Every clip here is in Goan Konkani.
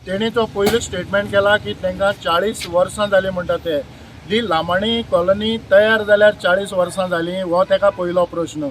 तेणी तो पयलो स्टेटमेंट केला की तांकां 40 वर्सां जालीं म्हणटा. ते जी लामाणी कॉलनी तयार जाल्यार 40 वर्सां जालीं, हो ताका पयलो प्रश्न.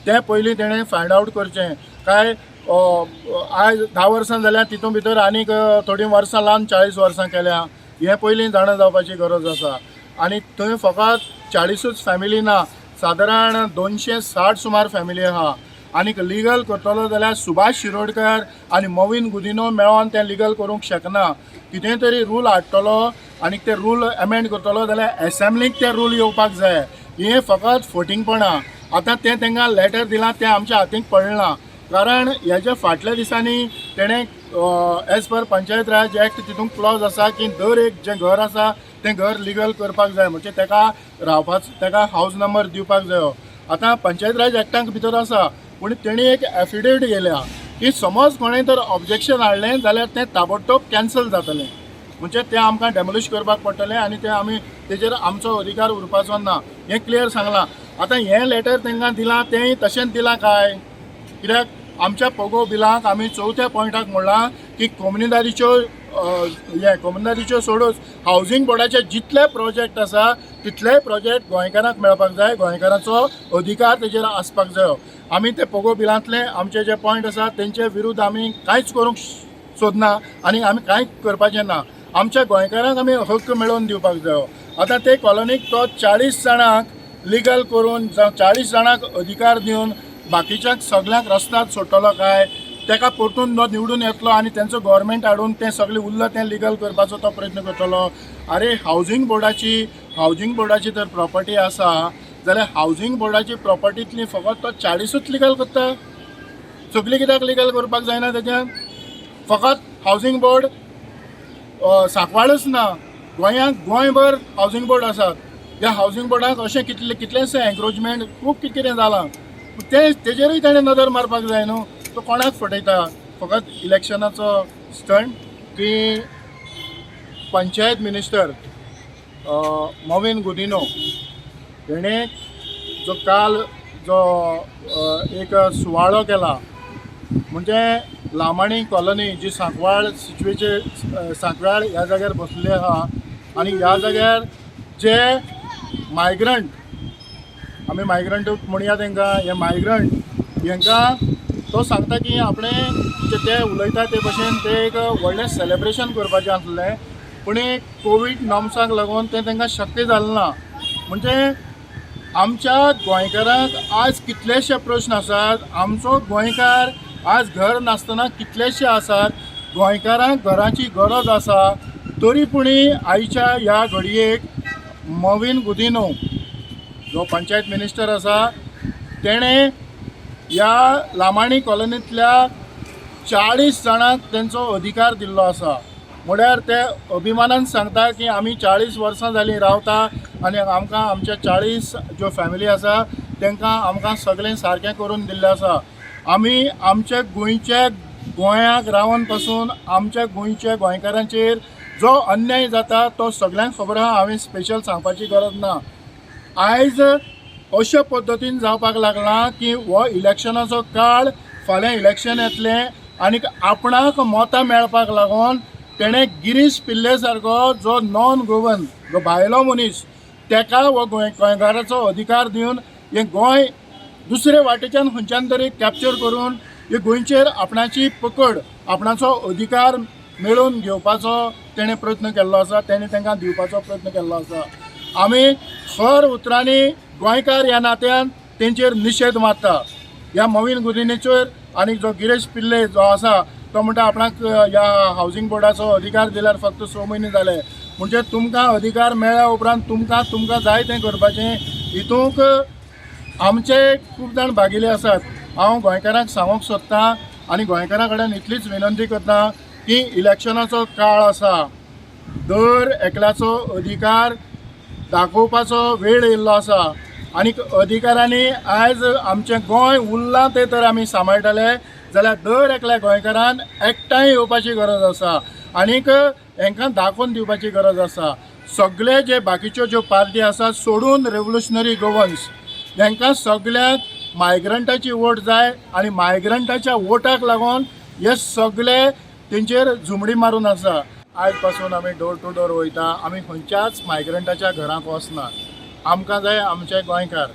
तें पयलीं तेणें फायंड आवट करचें. काय आयज 10 वर्सां जाल्यार तितून भितर आनीक थोडीं वर्सां लावन 40 वर्सां केल्या, हें पयलीं जाणा जावपाची गरज आसा. आनी थंय फकत 40ूच फॅमिली ना, सादारण 260 सुमार फॅमिली आहा. आनीक लिगल करतलो जाल्यार सुभाष शिरोडकर आनी मोविन गुदिनो मेळोन तें लिगल करूंक शकना. कितें तरी रूल हाडटलो आनी ते रूल एमेंड करतलो जाल्यार एसेंब्लीक ते रूल येवपाक जाय. हें फकत फटींगपणां. आतां तें तांकां लेटर दिलां, तें आमच्या हातीक पडना, कारण हेच्या फाटल्या दिसांनी तेणें एज पर पंचायत राज एक्ट तितूंत क्लॉज आसा की दर एक जें घर आसा तें घर लिगल करपाक जाय, म्हणजे ताका रावपाच ताका हावज नंबर दिवपाक जायो. आतां पंचायत राज एक्टाक भितर आसा, पूण तेणी एक एफिडेवीट केल्या की समज कोणें तर ऑब्जेक्शन हाडलें जाल्यार तें ताबडतोब कॅन्सल जातलें, म्हणजे तें आमकां डेमोलिश करपाक पडटलें आनी तें आमी तेजेर आमचो अधिकार उरपाचो ना, हें क्लियर सांगलां. आतां हें लेटर तांकां दिलां, तेंय तशेंच दिलां काय कित्याक? आमच्या पोगो बिलाक आमी चवथ्या पॉयंटाक म्हणलां की कोमुनिदादीच्यो, हे कोमुनिदादीच्यो सोडूच, हावजींग बोर्डाचे जितले प्रोजेक्ट आसा तितलेय प्रोजेक्ट गोंयकारांक मेळपाक जाय, गोंयकारांचो अधिकार तेजेर आसपाक जायो. आमी ते पोगो बिलांतले आमचे जे पॉयंट आसा तेंचे विरुद्ध आमी कांयच करूंक सोदना आनी आमी कांय करपाचें ना. आमच्या गोंयकारांक आमी हक्क मेळोवन दिवपाक जायो. आतां ते कॉलनीक तो 40 जाणांक लिगल करून जावं 40 जाणांक अधिकार दिवन बाकीच्यांक सगल्यांक रस्त्यार सोडटलो काय तेका परतून तो निवडून येतलो आनी तेंचो गव्हर्मेंट हाडून तें सगळें उरलां तें लिगल करपाचो तो प्रयत्न करतलो? अरे, हावजींग बोर्डाची जर प्रॉपर्टी आसा जाल्यार हावजींग बोर्डाची प्रॉपर्टीतली फकत तो 40ूच लिगल करता, सगळीं कित्याक लिगल करपाक जायना तेच्यान? फकत हावजींग बोर्ड सांकवाळच ना, गोंयांत गोंयभर हावजींग बोर्ड आसात. ह्या हावजींग बोर्डाक अशें कितले कितलेशे एन्क्रोचमेंट, खूब कितें कितें जालां, तें तेजेरूय ताणें नदर मारपाक जाय न्हू. तो कोणाक फटयता? फकत इलेक्शनाचो स्टंट की पंचायत मिनिस्टर मोविन गुदिनो हेणें जो काल जो एक सुवाळो केला, म्हणजे लामाणी कॉलनी जी सांकवाळ सिच्युएचे सांकवाळ ह्या जाग्यार बसलेली आहा आनी ह्या जाग्यार जे मायग्रंट, आमी मायग्रंट म्हणया तांकां, हे मायग्रंट हेंकां तो सांगता की आपणें, म्हणजे ते उलयता ते भशेन, ते एक व्हडलें सेलेब्रेशन करपाचें आसलें, पूण एक कोवीड नॉर्म्साक लागून तें तांकां शक्य जालें ना. म्हणजे आमच्या गोंयकारांक आज कितलेशे प्रश्न आसात. आमचो गोंयकार आज घर नासतना कितलेशे आसात. गोंयकारांक घराची गरज आसा, तरी पुणी आयच्या ह्या घडयेक मोविन गुदिनो जो पंचायत मिनिस्टर आसा, तेणें ह्या लामाणी कॉलनींतल्या 40 जाणांक तेंचो अधिकार दिल्लो आसा. म्हळ्यार ते अभिमानान सांगता की आमी 40 वर्सां जालीं रावता आनी आमकां आमच्या 40 ज्यो फॅमिली आसा तांकां आमकां सगळें सारकें करून दिल्लें आसा. आमी आमच्या गोंयच्या गोंयाक रावन पासून आमच्या गोंयच्या गोंयकारांचेर जो अन्याय जाता तो सगळ्यांक खबर आहा, हांवें स्पेशल सांगपाची गरज ना. आयज अशे पद्दतीन जावपाक लागलां की हो इलेक्शनाचो काळ, फाल्यां इलेक्शन येतलें आनी आपणाक मतां मेळपाक लागून तेणें गिरीश पिल्ले सारको जो नॉन गोवन, जो भायलो मनीस, तेका हो गोंयकाराचो अधिकार दिवन हें गोंय दुसरे वाटेच्यान खंयच्यान तरी कॅप्चर करून हे गोंयचेर आपणाची पकड, आपणाचो अधिकार मेळोवन घेवपाचो तेणें प्रयत्न केल्लो आसा, तेणें तांकां दिवपाचो प्रयत्न केल्लो आसा. आमी खर उतरांनी गोंयकार ह्या नात्यान तेंचेर निशेध मारता ह्या मोविन गुदिन्होचेर. आनी जो गिरीश पिल्ले जो आसा, तो म्हणटा आपणाक ह्या हावजींग बोर्डाचो अधिकार दिल्यार फक्त 6 म्हयने जाले. म्हणजे तुमकां अधिकार मेळ्ळ्या उपरांत तुमकां तुमकां जाय तें करपाचें, हितूंक आमचे खूब जाण भागिले आसात. हांव गोंयकारांक सांगूंक सोदतां आनी गोंयकारां कडेन इतलीच विनंती करता की इलेक्शनाचो काळ आसा, दर एकल्याचो अधिकार दाखोवपाचो वेळ येयल्लो आसा आनी अधिकारांनी आयज आमचें गोंय उरलां तें तर आमी सांबाळटले जाल्यार दर एकल्या गोंयकारान एकठांय येवपाची गरज आसा आनीक हेंकां दाखोवन दिवपाची गरज आसा. सगळे जे बाकीच्यो ज्यो पार्टी आसा सोडून रेवोल्युशनरी गोवन्स, हेंकां सगळ्यांक मायग्रंटाची वोट जाय आनी मायग्रंटाच्या वोटाक लागून हे सगळे तेंचे तेंचेर झुमडी मारून आसा. आयज पासून आमी डोर टू डोर वयता. आमी खंयच्याच मायग्रंटाच्या घरांक वचना. आमकां जाय आमचे गोंयकार.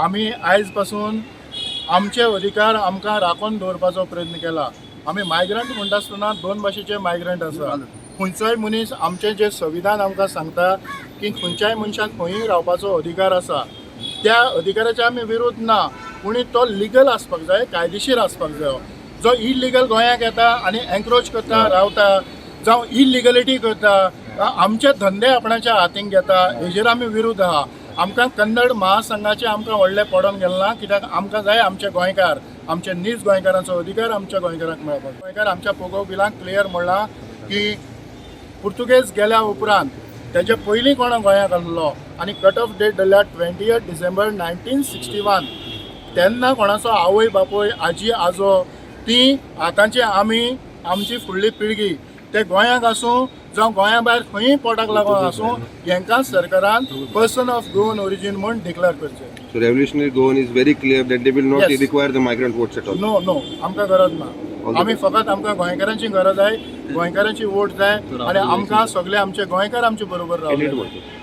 आमी आयज पासून आमचे अधिकार आमकां राखून दवरपाचो प्रयत्न केला. आमी मायग्रंट म्हणटा आसतना दोन भाशेचे मायग्रंट आसा. खंयचोय मनीस, आमचें जें संविधान आमकां सांगता की खंयच्याय मनशाक खंयूय रावपाचो अधिकार आसा, त्या अधिकाराचे आमी विरोध ना, पूण तो लिगल आसपाक जाय, कायदेशीर आसपाक जाय. जो इलिगल गोंयाक येता आनी एन्क्रोच करता, रावता, जावं इलिगलिटी करता, आमचे धंदे आपणाच्या हातीन घेता, हेजेर आमी विरुद्ध आहा. आमकां कन्नड महासंघाचे आमकां व्हडलें पडोन गेलें ना, कित्याक आमकां जाय आमचे गोंयकार, आमचे नीज गोंयकारांचो अधिकार आमच्या गोंयकारांक मेळपाक. गोंयकार आमच्या पोगो बिलांक क्लियर म्हणलां की पुर्तुगेज गेल्या उपरांत तेजे पयलीं कोण गोंयाक आसलो आनी कट ऑफ डेट धरल्या 20 December 1961, तेन्ना कोणाचो आवय बापूय, आजी आजो, ती आतांची आमी, आमची फुडली पिळगी, ते गोंयाक आसूं जावं गोंया भायर खंयूय पोटाक लागून आसूं, हेंकां सरकारान पर्सन ऑफ गोवन ओरिजीन म्हूण डिक्लेअर करचें. So Revolutionary Goan is very clear that they will not require the migrant votes at all. No, no, आमकां गरज ना. All the आमी best. फकत आमकां गोंयकारांची गरज आहे, गोंयकारांची वोट जाय आनी आमकां सगळे आमचे गोंयकार आमचे बरोबर रावले. Candidate म्हणतो.